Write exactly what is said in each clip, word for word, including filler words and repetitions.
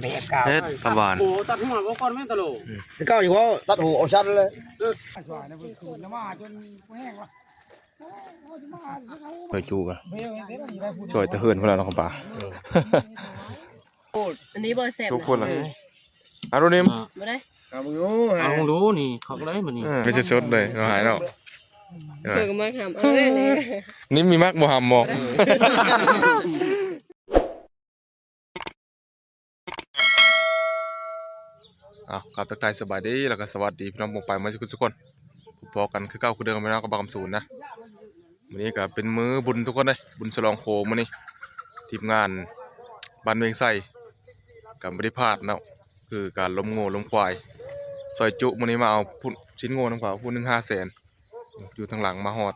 เฮ็ดผักหวาน โอ้ ตัดหัวบ่ก่อนแม่นตะโหล อืม เก้าอยู่ว่าตัดหัวเอาชั้นเลย ซอยจุ๊กะ ซอยตะเฮือนพุ่นล่ะเนาะ ของป้า อันนี้บ่แซ่บ ทุกคนล่ะ นะ อารุณิม บ่ได้ เอามึงรู้ เอามึงรู้นี่ เขาก็ได้มื้อนี้ เออ ไม่ใช่สดเลย เราหายเนาะ เพิ่นก็มาทำเอาเลยนี่ นิ่มมีมักบ่หำบ่ อ้าว ครับ ทักทายสบายดี แล้วก็สวัสดีพี่น้องปองไปมาทุกคน พบกันคือเก่าคือเดิมพี่น้องกับบ่าวคำสูนนะ มื้อนี้ก็เป็นมื้อบุญทุกคนเด้ บุญฉลองโคมื้อนี้ ทีมงานบ้านเวียงไซก็บ่ได้พลาดเนาะ คือการล้มงัวล้มควาย ซอยจุมื้อนี้มาเอาพุ้น ชิ้นงัวนำเขา พุ้นหนึ่งห้าแสน อยู่ทางหลังมาฮอด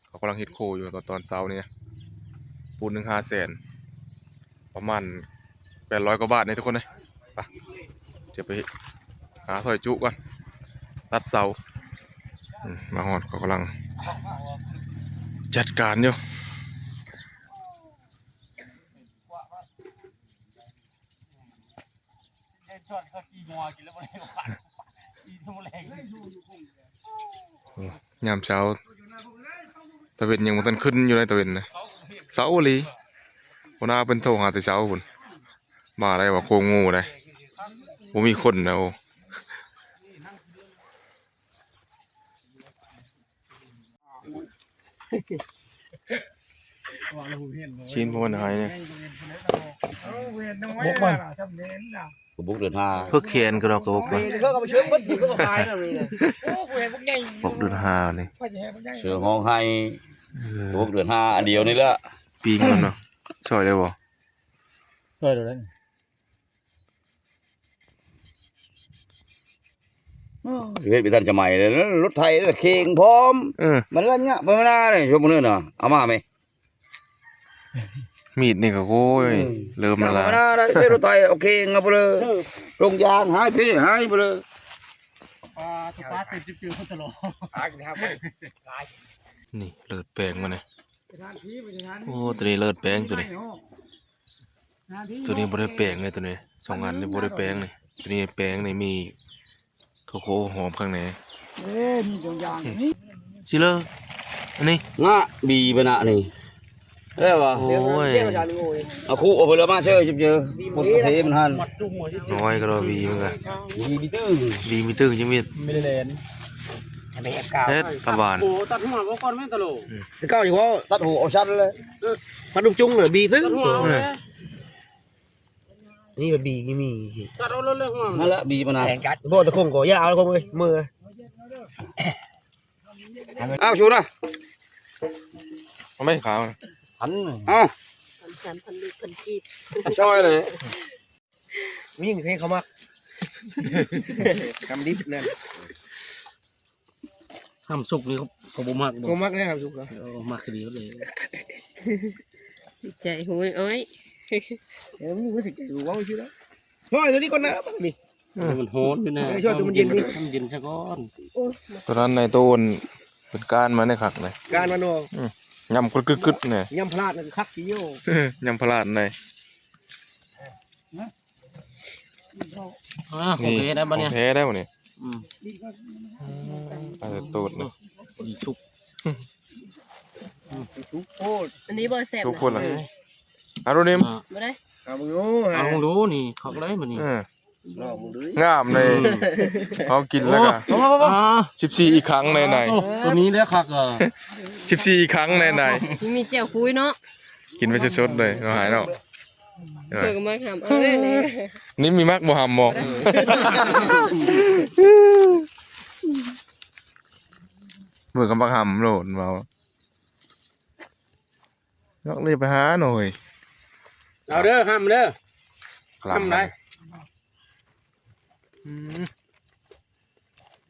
เขากำลังเฮ็ดโคอยู่ตอน ตอนเช้านี่นะ พุ้นหนึ่งห้าแสน ประมาณแปดร้อยกว่าบาทนี่ทุกคนเด้ ไป เดี๋ยวไปหาซอยจุก่อน ตัดเสา อืม มาฮอดเขากำลังจัดการอยู่ อืม ยามเช้า ตะเว็นยังบ่ทันขึ้นอยู่เลย ตะเว็นนะ เช้าอีหลี หัวหน้าเพิ่นโทรหาแต่เช้าพุ้น มาได้ว่าโคงัวได้ บ่มีคนนะ โอ้ ชิ้นพวกมันหายเนี่ย บกมัน กระบอกเดือนห้า เพิกแขนกระดอกกระบอกมัน บกเดือนห้านี่ เสือฮ้องไห้ เออ กระบอกเดือนห้าอันเดียวนี่แหละ ปิ้งมันเนาะ ซอยได้บ่ ซอยได้ โอ้ย เฮ็ดไปทันสมัยเลย รถไถเข่งพร้อม เออ มันละเนี่ย บ่มาได้ ช่วงมื้อนี้น่ะ เอามาไหม มีดนี่ก็ โอ้ย อืม เริ่มแล้วล่ะ ธรรมดาได้ ใช้รถไถเอาเข่งเอาไปเลย ลงยางหายเพ่หายไปเลย ปลา ตัวปลาเต็มจิ๋วๆ เขาตลอด นี่เลิดแปลงมาเนี่ย โอ้ ตัวนี้เลิดแปลงตัวนี้ ตัวนี้บ่ได้แปลงเลยตัวนี้ สองอันนี้บ่ได้แปลงเลย ตัวนี้แปลงนี่มีข้าวโพดหอมข้างใน เอ้ย มีสองอย่างนี่ ชิเลอร์ อันนี้ งะบีบะนะนี่ ได้ปะ โอ้ย เอาคู่เอาไปเลยมาเชื่อเชื่อ หมดประเทศมันหัน น้อยก็รอบีเหมือนกัน บีมีตื้อ บีมีตื้อจังมี ไม่ได้เล่น เฮ็ดผักหวาน โอ้ ตัดหัวบ่ก่อนแม่นตะโหล อืม เก้าอยู่ว่าตัดหัวเอาชั้นเลย เออ พัดดุมจุ้งเลย บีตื้อ ตัดหัวเอาเลย นี่มันบีกี่มี ตัดเอาเลยหัว นั่นแหละบีมันนะ แข่งกัด บ่ตะคงก็อย่าเอาคงเลย มือ เอาชูนะ เอาไหมขาว หัน เอา สามพันลูกพันกีบ ช่อยเลย วิ่งให้เขามัก กำดิบนั่น ห้ามสุกนี่เขา เขาบ่มักบ่ เขามักได้ห้ามสุกเหรอ เออ มักดีเลย ใจหูยอ้อย เออ มันไม่ถึงใจหูเว้าชื่อแล้ว ห้อยตัวนี้ก่อนนะ นี่ เออ มันฮ้อนอยู่นะ เออ ช่วยตัวมันเย็นดิ ให้มันเย็นซะก่อน โอ้ย ตัวนั้นในตู้นเป็นก้านมาในคักเลย ก้านมันเนาะ อืม ยำกึดๆๆ เนี่ย ยำพลาดนะคักทีเดียว ยำพลาดใน อ่า ของแท้ได้ปะเนี่ย นี่ ของแท้ได้ปะเนี่ย อืม อาจจะตูดนะ อีชุบ อันนี้บ่แซ่บ ทุกคนล่ะ นะ อารุณิม อ่า บ่ได้ เอามึงรู้ เอามึงรู้นี่ เขาก็ได้มานี่ เออ ลองมึงดู งามเลย อืม เขากินแล้วก็ โอ้ อ่า สิบสี่อีกครั้งในใน โอ้ ตัวนี้แล้วคักอ่ะ สิบสี่อีกครั้งในใน มีแจ่วคุยเนาะ กินไปสดๆเลย เราหายเนาะ เธอก็มาทำเอาเลยนี่ นิ่มมีมักบ่หำบ่ เบิ่งกับบักหำโลดเมา นอกเลยไปหาหน่อย เอาเด้อ ห้ามเด้อ ห้ามได้ อืม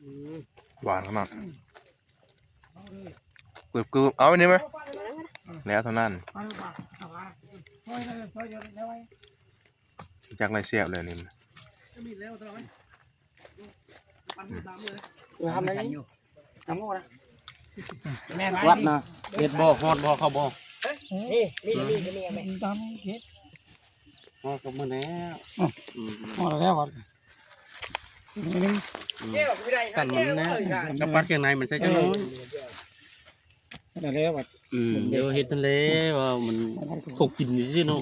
อืม หวานขนาด กรึบๆ เอาอันนี้ไหม แล้วเท่านั้น จากในเสียบเลยนี่ ทำได้อยู่ ทำโง่นะ วัดนะ เฮ็ดบ่ ฮอดบ่ เข้าบ่ นี่ นี่ นี่ นี่ นี่ นี่ ตำเฮ็ด อ๋อ ก็มื้อแล้ว อืม พอแล้ววัด อืม กันมันนะ แล้วปัดเครื่องในมันใส่จังน้อย นั่นแหละวัด อืม เดี๋ยวเฮ็ดนั่นแหละว่ามัน เขากินซื่อๆเนาะ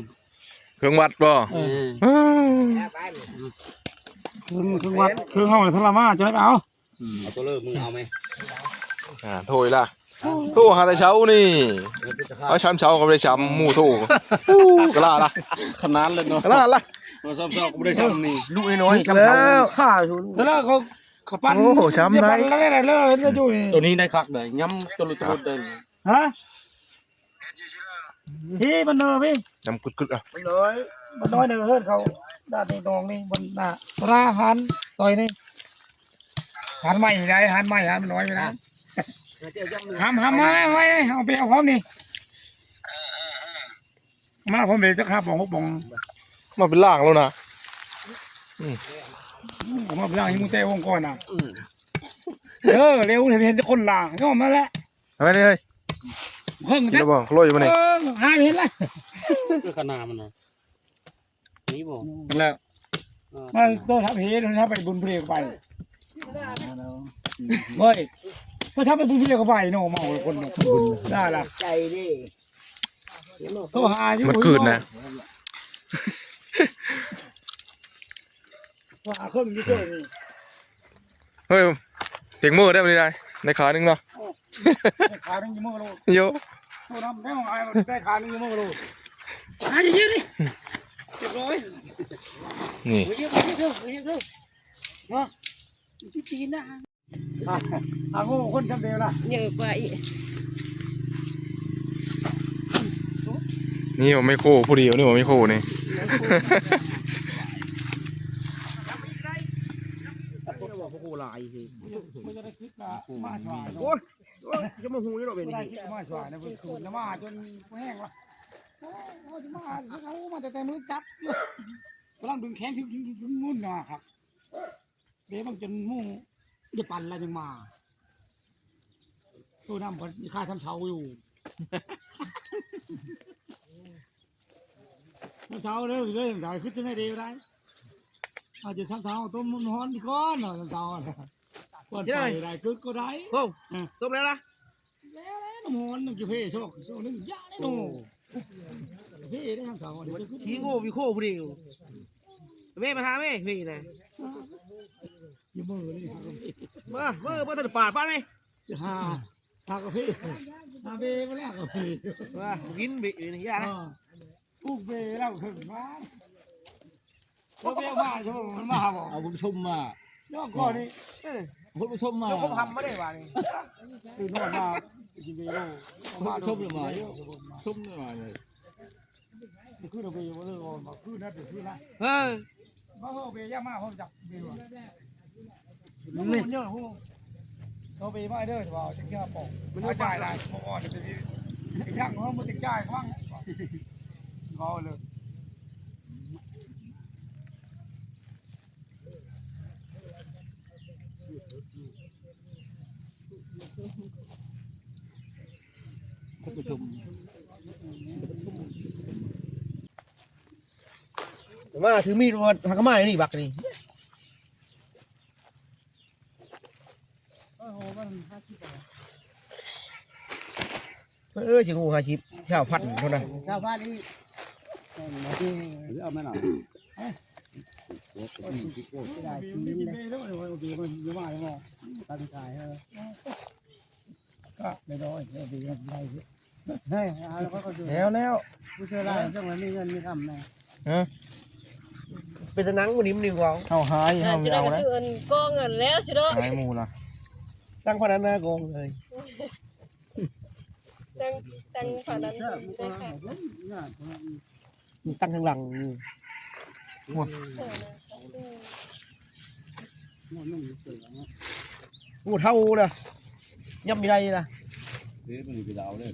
เครื่องวัดบ่ เออ เออ เครื่อง เครื่องวัด เครื่องเฮาน่ะทรมาน จะได้ไปเอา อืม เอาตัวเลิก มึงเอาไหม อ่า โทรอีกละ โทรหาแต่เช้านี่ เอาช้ำเช้าก็บ่ได้ช้ำ หมู่โทร อู้ กะล่าละ ขนาดเลยเนาะ กะล่าละ มาซ้ำๆก็บ่ได้ซ้ำนี่ ลูกน้อยๆ อีกแล้ว ข้าอยู่ แล้วเขา เขาปั้น โอ้โห ช้ำได้ ปั้นแล้วได้เลย แล้วอยู่นี่ ตัวนี้ได้คักเลย ย้ำตัวลุดตัวลุดเลย ฮะ พี่มันเนอพี่ จำกึดๆอ่ะ มันน้อย มันน้อยเนอเฮิรนเขา ด้านนี้น้องนี่ มันน่ะ ร้านอาหารต่อยนี่ หันใหม่ได้ หันใหม่ หันมันน้อยไปนะ ห้าม ห้ามมาไว้ เอาไปเอาพร้อมนี่ มาพร้อมเดี๋ยวจะขับบ่องหกบ่อง มาเป็นล่างแล้วนะ อืม มาเป็นล่างที่มึงเตะวงก่อนนะ อืม เออ เร็ว เห็นคนล่าง ก็มาแล้ว เอาไปเลย เพิ่ง นี่บ่ โรยอยู่บ่นี่ เออ หาเห็นแล้ว คือขนาดมันนะ นี่บ่ แล้ว เออ มาตัวทับเหตุ ทับไปบุญเพลงไป เฮ้ย ก็ทับไปบุญเพลงไปเนาะ เมาคนเนาะ ได้ละ ใจดิ โทรหาอยู่ มันคืนนะ โทรหาเครื่องอยู่เจ้านี่ เฮ้ย เต็งมือได้บ่นี่ได้ ในขาหนึ่งเนาะ ในขาหนึ่งอยู่มือโลด โย โทรนำได้ของไอ้ ได้ขาหนึ่งอยู่มือโลด หาเยอะๆดิ เรียบร้อย นี่ เฮ้ย เยอะๆเด้อ เฮ้ย เยอะๆเด้อ เนาะ ที่จีนนะ อ่ะ อ่ะ โง่คนจำเดียวล่ะ เยอะกว่าอีก นี่บ่แม่โคผู้เดียว นี่บ่แม่โคนี่ โอ้โห หลายสิ มันจะได้คิดมา มาสายเนาะ โอ้ย โอ้ย จะมาหูนี่ดอกเบน บ่ได้ นี่ คิดมาสายนะ เพิ่นคืนแล้วมาจนแห้งละ โอ้ย มา เอามาแต่ แต่มื้อจับอยู่ กำลังดึงแขนถึง ถึง ถึง ถึงมุ่นนะครับ เบบังจนหมู่ จะปั่นแล้วยังมา โตน้ำพัดค่าทำเสาอยู่ ทำเสาเลย เลย ทำเสาขึ้นจะได้เดียวได้ อาจจะทำเสาต้มน้ำฮ้อนดีก่อนเนาะ ทำเสาอะ ก่อนไปได้ กึกก็ได้ โอ้ เออ ต้มแล้วนะ แล้ว แล้วน้ำฮ้อนหนึ่งกิโล ซอก ซอกหนึ่งยาได้เนาะ โอ้ เพ่ได้ทำเสา เดี๋ยวจะขึ้น ขี้โง่มีโค้ผู้เดียว แม่มาหาแม่ พี่นะ อย่าเบิ่งเลย มา เบิ่ง เบิ่ง ท่านปาด ปาดไหม จะหา หากาแฟ หาเบมาแล้วกาแฟ มา กินเบอยู่นี่ อย่านะ อ่า ปลูกเบแล้วเพิ่งมา โอ้ เบมา ชมมันมาบอก เอาผู้ชมมา นอกก่อนนี่ เออ ผู้ชมมา เจ้าของทำมาได้วะนี่ ตื่นนอนมา กินเบโล ผู้ชมเลยมา ชมเลยมาเลย มันขึ้นเอาไปอยู่ว่าเรื่องอ่อนมาขึ้นนะเดี๋ยวขึ้นนะ เออ มาเอาไปย่ามาพร้อมจับไปว่ะ มัน มันเยอะหู เอาไปมาเด้อว่าจะเชื่อปอก มันเอาจ่ายหลายปอกอ่อนจะไปช่างเขามันจะจ่ายครั้ง เขาเลย ท่านผู้ชม มาถือมีดมาทางกระไม้นี่บักนี่ เออ เสียงหูห้าสิบ เช้าพันเท่านั้น เช้าพันนี่ เอามาหน่อย ได้กินเลย ตันขายเออ ก็ไม่น้อย เออ ดีนะ ได้อยู่ เฮ้ย เอาแล้วก็ดู แล้ว แล้ว ผู้ช่วยไล่จังหวะมีเงินมีคำนะ ฮะ เป็นตะนังวันนี้มันดีกว่า เอาหาย อ่า เอา จุด ไม่ นั้น เอา ก็ แล้ว คือเอิ้นกองเงินแล้วสิเนาะ หายหมู่ละ ตั้งพนันหน้ากองเลย ตั้ง ตั้งพนันได้ค่ะ มีตั้งข้างหลัง อืม โอ้ย โอ้ เท่าเลย ย่ำไม่ได้นะ เอ๊ะ มันไปดาวเลย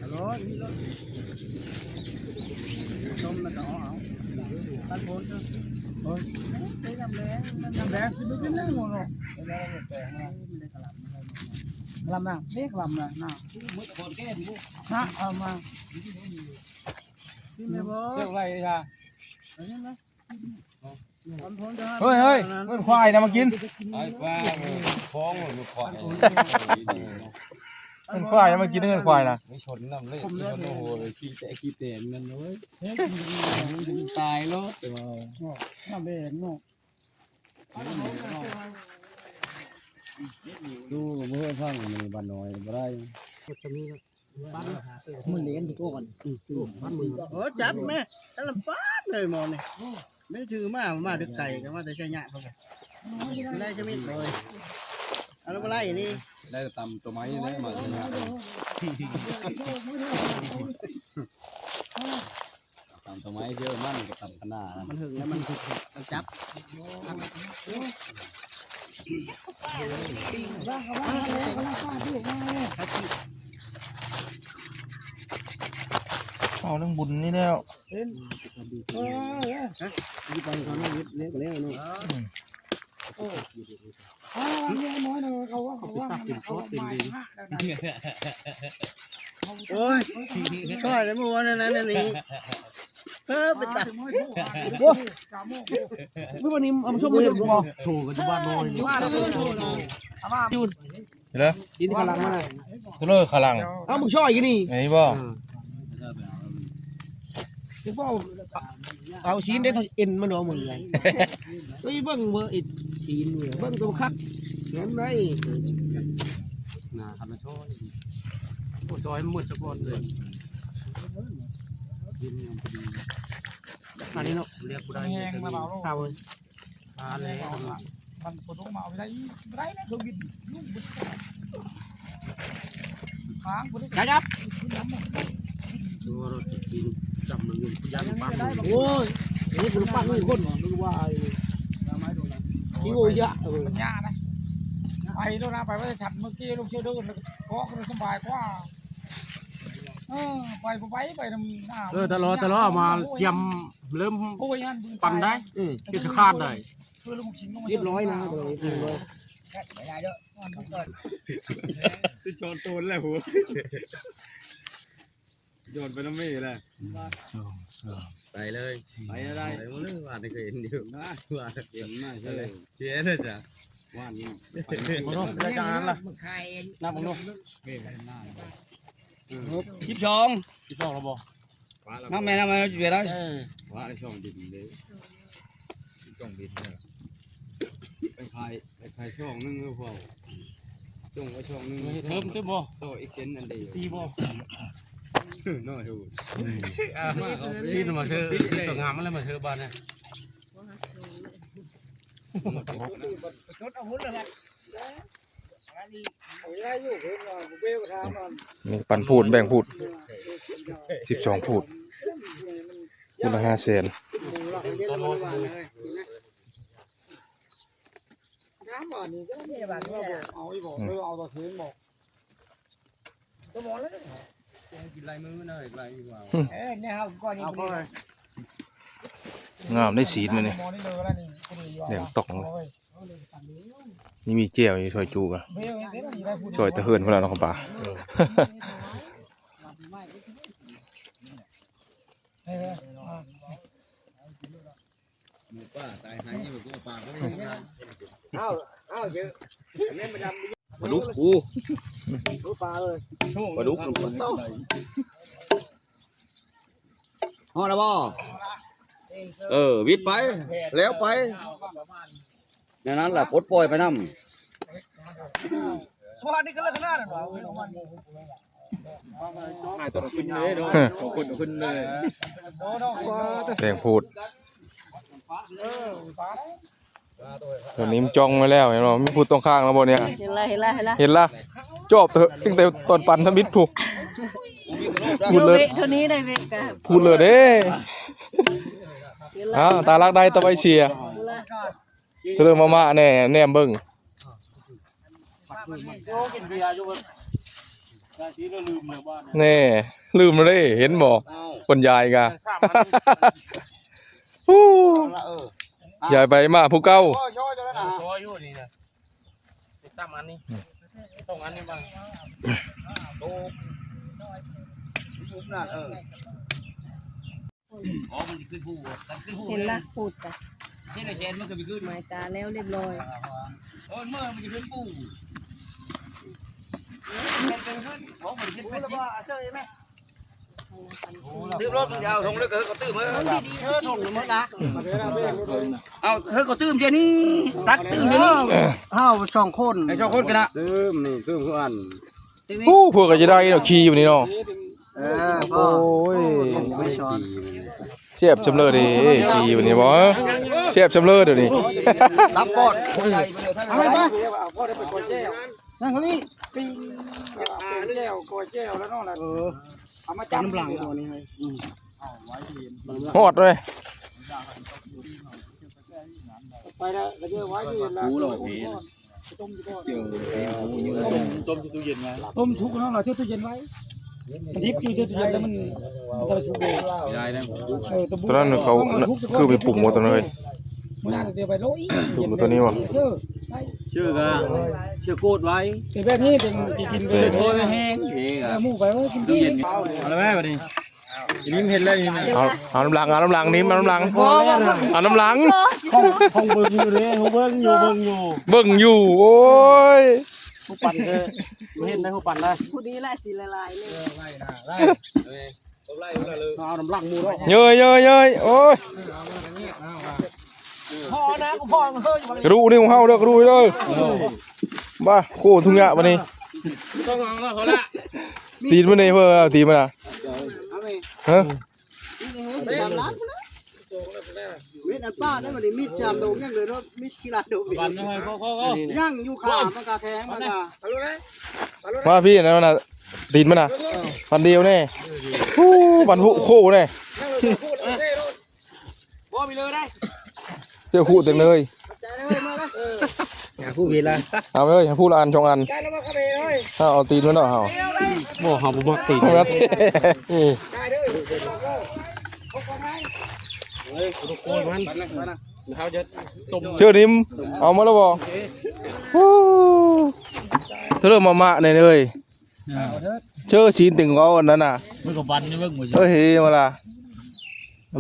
ฮัลโหล นี่รถ ต้มแล้วก็เอา เอา ตัดโพนเถอะ โอ้ย น้ำแดง น้ำแดง สิไม่เป็นเรื่องหมดหรอก ไม่ได้กระหล่ำนะ กระหล่ำนะ เรียกกระหล่ำนะ นะ มือตะโกนแก้ม นะ เอามา เจ้าไรจ้ะ เฮ้ยเฮ้ย เพื่อนควายนะมากิน ไอ้ป้า มันฟ้องมันควาย เพื่อนควายนะมากิน เพื่อนควายนะ ไม่ชนน้ำเลย ไม่ชนโอ้โห ขี้แตะขี้แตนนั่นเว้ย ตายแล้ว น้ำแดงเนาะ ดูเพื่อนฟังมันบ้านน้อยบ่ได้ มันเลี้ยงตัวก่อน โอ้ จับแม่ ตะลำปาดเลยหมอนี่ ไม่ถือมา มาแต่ไกล ก็มาแต่ชัยยะเขาไป ไม่ได้จะมิดเลย เอาแล้วมาไล่นี่ ได้ตำตัวไม้ได้มาเลยนะ ตำตัวไม้เยอะมันก็ตำขนาดนั้น มันหึงแล้วมัน มันจับ เอาเรื่องบุญนี่แล้ว เออ เออ ฮะ ที่ไปเขาเนี่ยเล็กแล้วเนาะ อืม เออ เอาเรื่องน้อยหน่อย เขาว่า เขาว่า เขาว่ามันใหม่มากแล้วนะ โอ้ย ช่อยเลยเมื่อวานนั้นนั่นนี่ เออ เป็นตา โอ้ย เมื่อวันนี้เอามาชมมาชมบ่ โถกันอยู่บ้านน้อยนี่ มาแล้ว เห็นแล้ว กินขลังมา ตัวเลิกขลัง เอามึงช่อยอยู่นี่ ไงบ่ เออ เดี๋ยวพ่อเอาชิ้นได้เท่าเอ็นมันเอามือไง เฮ้ย เบิ่งเบิ่งไอ้ชิ้นเนี่ย เบิ่งตัวคัก นั่นไง หน้าคันมาซอย โอ้ ซอยมันหมดสะก่อนเลย กินอย่างพอดี อันนี้เนาะ เรียกผู้ใด แห้งมาเบา เศร้าเลย อ่า เลย มันปวดหัวมาเอาไปได้อีก ไม่ได้นะ เครื่องบิน ยุ่งไป ค้างไปได้ ครับ ตัวรถกินจำมันอยู่ย่านบ้าน โอ้ย นี่คือปักมือคน หรือว่าไอ้ คิวเยอะ เออ ปัญญานะ ไปแล้วนะ ไปว่าจะฉันเมื่อกี้ ลูกเชื่อเดินแล้วก็ ก็สบายกว่า เออ ไป ไป ไป ไปนำหน้า เออ ตลอด ตลอด มาเตรียมเริ่ม โอ้ย งานบุญ ปั่นได้ เออ กิจการได้ คือลูกชิ้นก็มา เรียบร้อยนะ เรียบร้อย ที่ช้อนโตนแล้วหัว โยนไปน้ำไม่เลย ไปเลย ไปได้ ไปหมดเลย ว่าได้เคยเห็นอยู่ ว่าเห็นมากเลย เสียเลยจ้ะ ว่านี่ มาดูรายการนั้นล่ะ นับมาดู นี่ สิบสอง สิบสองแล้วบ่ นับแม่ นับแม่ นับจุดได้ เออ ว่าได้ช่องบินเลย ช่องบินเนี่ย ไปขาย ไปขายช่องหนึ่งก็พอ ช่องไว้ช่องหนึ่ง เฮ้ย เพิ่มเติมบ่ ต่ออีกเซนอันเดียว สี่บ่ น้อยหู อ่า มาเอาไป ที่มาเธอ ที่ตัวงามมันเลยมาเธอบ้านเนี่ย หมดแล้วนะ จดเอาหุ้นเลยครับ นี่ปันพูดแบ่งพูด สิบสองพูด พูดละห้าแสน น้ำบ่อนี่ก็มีบางเนี่ย เอาอีกบ่ เออ เอาตัวเทียนบ่ ก็หมดแล้วเนี่ย กินลายมือหน่อย ลายมือเอา เออ เนี่ย เอาก้อนนี้ เอาก้อน งามได้สีดมาเนี่ย หมดนี่เลยแล้วนี่ แดงตอกเลย นี่มีแจ่วอยู่ ซอยจุกอะ ซอยตะเหินพุ่นละเนาะ ครับป้า เออ อ่ะ หมูป่าตายหายนี่มันก็ปากก็ไม่ได้ อ้าว อ้าว เยอะ อันนี้มันดำ ปลาดุกกู รู้ปลาเลย ปลาดุก ฮอดแล้วบ่ เออ วิดไป แล้วไป ในนั้นแหละ ปลดปล่อยไปนำ เพราะว่านี่ก็เลิกกันแล้วเหรอ ถ่ายตัวขึ้นเลยเนาะ ตัวขึ้นเลย แบ่งพูด ตอนนี้มันจ้องไว้แล้ว เห็นบ่ มีพูดตรงข้างแล้วบ่เนี่ย เห็นละ เห็นละ เห็นละ เห็นละ จอบเถอะ ตั้งแต่ตอนปั่นทำอิฐพูด พูดเลย เท่านี้ได้เวกะ พูดเลยเด้ เห็นละ อ้าว ตาลักได้ตะไบเสีย เห็นละ เธอมาม่าแน่ แนมเบิ่ง แน่ ลืมเลย เห็นบ่ คนยายกะ ฮู้ ยายไปมาผู้เก่า ซอยอยู่นี่นะ ติดตามอันนี้ ต้องอันนี้บ้าง โอ้ นั่น เออ อ๋อ มันจะขึ้นภู มันขึ้นภู เห็นละ เลย พูดจ้ะ ที่ในแชนมันก็ไปขึ้น หมายตาแล้วเรียบร้อย โอ้ย เมื่อมันจะขึ้นภู มันจะขึ้น บอกมันจะขึ้นไปจริง ตื้มรถ มันจะเอาทงเล็ก เฮ้ย เขาตื้มเฮ้ย เออ ทงมันนะ เอา เฮ้ย เขาตื้มเดี๋ยวนี้ ตักตื้มเดี๋ยวนี้ เฮาสองคน ไอ้สองคนกันนะ ตื้มนี่ ตื้มคืออัน โอ้ พวกก็จะได้เนาะ ขี่อยู่นี่เนาะ เออ โอ้ย ไม่ช้อน เสียบชำเลือดี ขี่อยู่นี่บ่ เสียบชำเลือเดี๋ยวนี้ รับปอด เอาไปปะ นั่งนี่ ปิ้งแก้ว กอยแก้วแล้วเนาะ เออ เอามาจับน้ำหลังตัวนี้ให้ อืม ฮอดเลย ไปแล้ว ก็เจอไว้ที่เย็นแล้ว ต้มอยู่ก่อน ต้มอยู่ตู้เย็นไง ต้มชุกแล้วเหรอ เชื่อตู้เย็นไว้ มันดิบอยู่ เชื่อตู้เย็นแล้วมัน มันจะชุกเลย ได้นะ เออ ตอนนั้นเขา คือไปปรุงว่าตอนนั้นเลย มันน่าจะเตรียมไปโลอีก ปรุงตัวนี้วะ เชื่อ เชื่อก็ เชื่อโกดไว้ แต่แบบนี้เป็นกิน เอ เป็น โทษไม่แห้งเอง เออ อ่ะ หมูไปว่ากิน ตู้เย็น เอาแล้วแม่วันนี้ อันนี้มันเห็นแล้วนี่นะ เอา เอาน้ำลัง เอาน้ำลัง นิ่ม เอาน้ำลัง เอาน้ำลัง ของ ของเบิ่งอยู่เด้ ของเบิ่งอยู่ เบิ่งอยู่ เบิ่งอยู่ โอ้ย ผู้ปั่นเด้อ บ่เห็นได้ผู้ปั่นได้ ผู้นี้แหละสิละลายเลย เอาน้ำลังหมูเนาะ เย้ย เย้ย เย้ย โอ้ย พอนะ กูพอ เฮ้ย กระดูกนี่ของเฮาเด้อ กระดูกเด้อ บ้า โคตรทุกอย่างบัดนี้ ต้องเอาแล้วเขาละ ตีนมันนี่เพิ่นเอาตีนมันน่ะ เอาไหม ฮะ นี่ไง เฮ้ย สามล้านนะ มีดอันป้าได้มาดิ มีดสามดอกยังเหลือเนาะ มีดกีฬาดอกเดียว ปั่นหน่อย เข้า เข้า เข้า ยังอยู่ขา มันกะแข็ง มันกะ มาพี่นะ มันน่ะ ตีนมันน่ะ พันเดียวแน่ ฮู้ พันผู้โคแน่ บ่มีเลยได้ เจ้าฮู้เต็มเลย ใจนะเฮ้ย มาละ เออ อย่าพูดผิดละ เอาไปเลย พูดละอันสองอัน ใจแล้วมาเข้าไปเลย ถ้าเอาตีนมันออกเอา บ่ เฮาบ่มักตีน เอาละ อืม ได้เด้อ เฮ้ย กูโกนมัน เขาจะต้ม เชื่อนิ่ม เอามาแล้วบ่ ฮู้ เธอเริ่มมามะเนี่ยเลย เออ เชื่อชิ้นติ่งเอาอันนั้นน่ะ มันก็บันนี่เบิ่งหมด เฮ้ย มาละ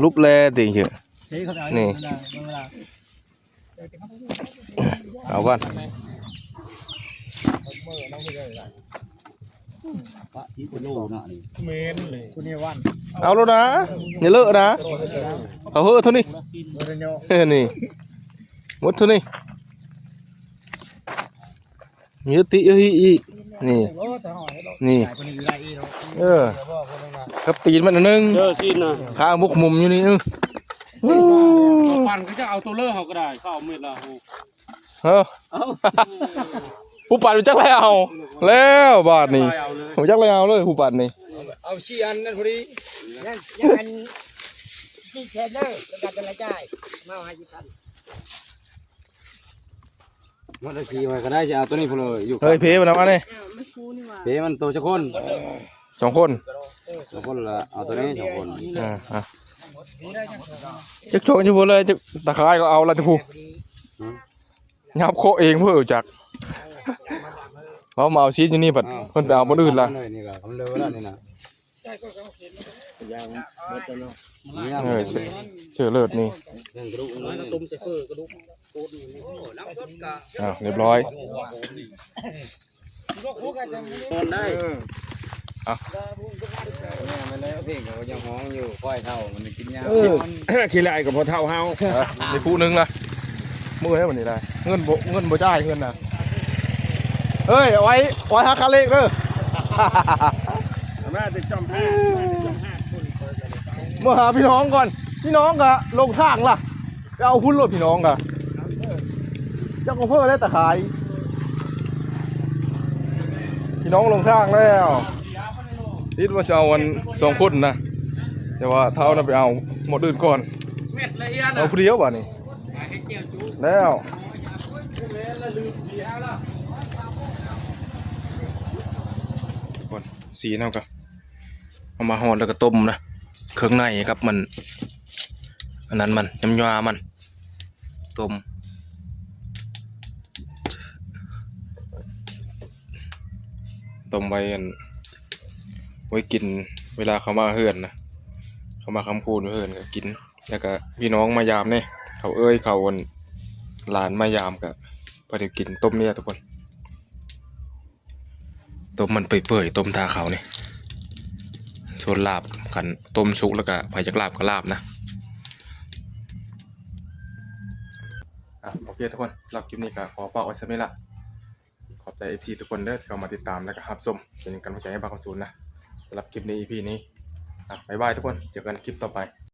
รูปแลติ่งเชื่อ เฮ้ย เขาจะเอา นี่ เวลา เวลา เอาก่อน ปะที่เป็นโลน่ะนี่ เมนเลย คุณเนวัน เอาแล้วนะ อย่าเลอะนะ เอาเฮ้อเท่านี้ เออ นี่ หมดเท่านี้ มีติเอ้ยอีก นี่ โอ้ แต่หอยเรา นี่ ใส่คนอื่นได้อีกเนาะ เออ กับตีนมันอันหนึง เจอซีนนะ ขาบุกมุมอยู่นี่ เออ ปั่นก็จะเอาตัวเลอะเขาก็ได้ เขาเอาเม็ดละ เฮ้อ เอ้า ผู้ปั่นไปจักแล้ว แล้วบาดนี้ เอาเลย ผมจักแล้วเลยผู้ปั่นนี่ เอาสี่อันนั่นพอดี ยัง ยังอันที่แชร์เนอร์ แล้วก็จะละจ่าย มาเอาให้ที่พัน มันตะกี้มันก็ได้จะเอาตัวนี้พอเลยอยู่ เฮ้ย เพมันเอามาเนี่ย อ้าว ไม่คูนี่หว่า เพมันโตจักคน สองคน สองคนละ เอาตัวนี้สองคน อ่า อ่ะ จักโชคจักพูเลย จักตะขายก็เอาละจักพู หืม ยับโคเองเพื่อจัก เขามาเอาซีดอยู่นี่ผัด อ้าว เพิ่นไปเอาบนอื่นละ เลยนี่ก็มันเลยแล้วนี่นะ ย่างหมดแล้วเนาะ เออ เสือ เสือเลิศนี่ เรื่องกระดูกมัน ต้มใส่เฟอกระดูก อ้าว เรียบร้อย นอนได้ เอา เนี่ยมันได้เพลงเขายังฮ้องอยู่ ค่อยเท่ามันกินยา เออ ขี้ไล่กับพอเท่าเฮา เออ มีผู้หนึ่งนะ มื้อไหนวันนี้ได้ เงินบ่ เงินบ่จ่ายเงินนะ เฮ้ย เอาไว้ เอาไว้หาค่าเลขเด้อ มาแต่จอมห้า มาแต่จอมห้าคน มาหาพี่น้องก่อน พี่น้องกะลงทางล่ะ ไปเอาหุ้นรถพี่น้องกะ เจ้าของเพิ่นได้ตะขาย พี่น้องลงทางแล้ว คิดว่าจะเอาอันสองคนนะ แต่ว่าเท่านั้นไปเอาหมดอื่นก่อน เม็ดละเอียด เอาผู้เดียวบาดนี้ แล้ว ก่อน สีเนาะก็ เอามาฮอดแล้วก็ต้มนะ เครื่องในกับมัน อันนั้นมัน น้ำยามัน ต้ม ต้มไว้อัน ไว้กินเวลาเขามาเฮือนนะ เขามาค้ำคูณอยู่เฮือนก็กิน แล้วก็พี่น้องมายามเนี่ย เขาเอ้ยเขาอันหลานมายามก็พอได้กินต้มเนี่ยทุกคน ต้มมันเปื่อยๆ ต้มทาเขานี่ ส่วนลาบคันต้มสุกแล้วก็ไผอยากลาบก็ลาบนะ อ่ะ โอเคทุกคน สำหรับคลิปนี้ก็ขอฝากไว้ส่ำนี้ละ ขอบใจ เอฟซี ทุกคนเด้อที่เข้ามาติดตามแล้วก็รับชม เป็นกำลังใจให้บ่าวคำสูนนะ สำหรับคลิปนี้ อีพี นี้ อ่ะ บ๊ายบายทุกคน เจอกันคลิปต่อไป